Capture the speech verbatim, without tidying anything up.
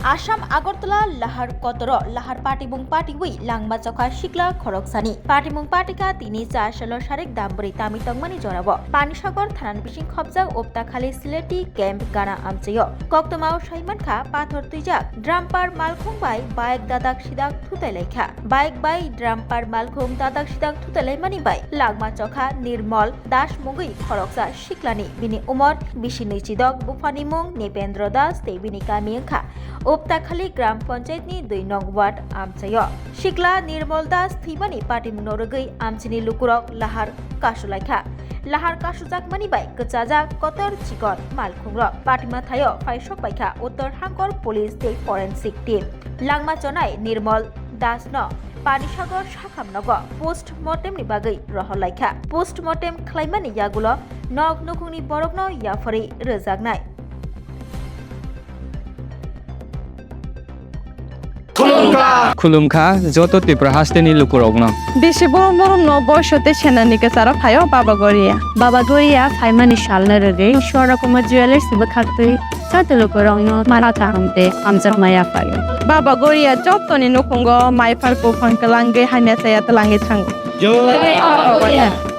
Assam Agartala Lahar Kotoro Lahar patimung patiwi langma chokha sikla khoroksani. Patimung patikha tini cha salo sarik dambri tami tongmani jorao. Panisagar thanani bising khopjak Uptakhali Sileti camp gana amchaio. Koktwmao saimankha pathor twijak dumper malkhung bai bike dadak sidak thutai laikha. Bike bai dumper malkhung dadak sidak thutai laimani bai langma chokha Nirmal Das mungwi khoroksa siklani. Bini umor bisi nwi chidok, buphani mung Nipendra Das tei bini kami wngkha Uptakhali Gram Panchayat ni dui nong ward amchaio. Sikla Nirmal Das thwimani patimungno rwgwi amchini lukurok lahar kasulaikha. Lahar kasujakmani bai kwchajak kotor chikon malkhungrok. Patima thaio phaisok baikha Uttar Hangkor Police tei Forensic Team. Langma chonai Nirmal Das no Panisagar sakham nogo post mortem ni bagwi rohor laikha. Post mortem khlaimani yagulo nok nukhungni borokno yapharwi rwjaknai. Khulumkha joto Tripura hasteni lukurokno. Bisi borom borom no boiso tei senani kwcharo phaio Baba Goria. Baba Goria phaimani salno rwgwi Swarna Kumar Jewellers bwkhaktwi joto lukurokno mara kaham tei hamjakma yaphaio. Baba Goria jotoni nukhungo mai phar buphang kwlangwi hamya chaya twlangwi thango. Jai Baba Goria.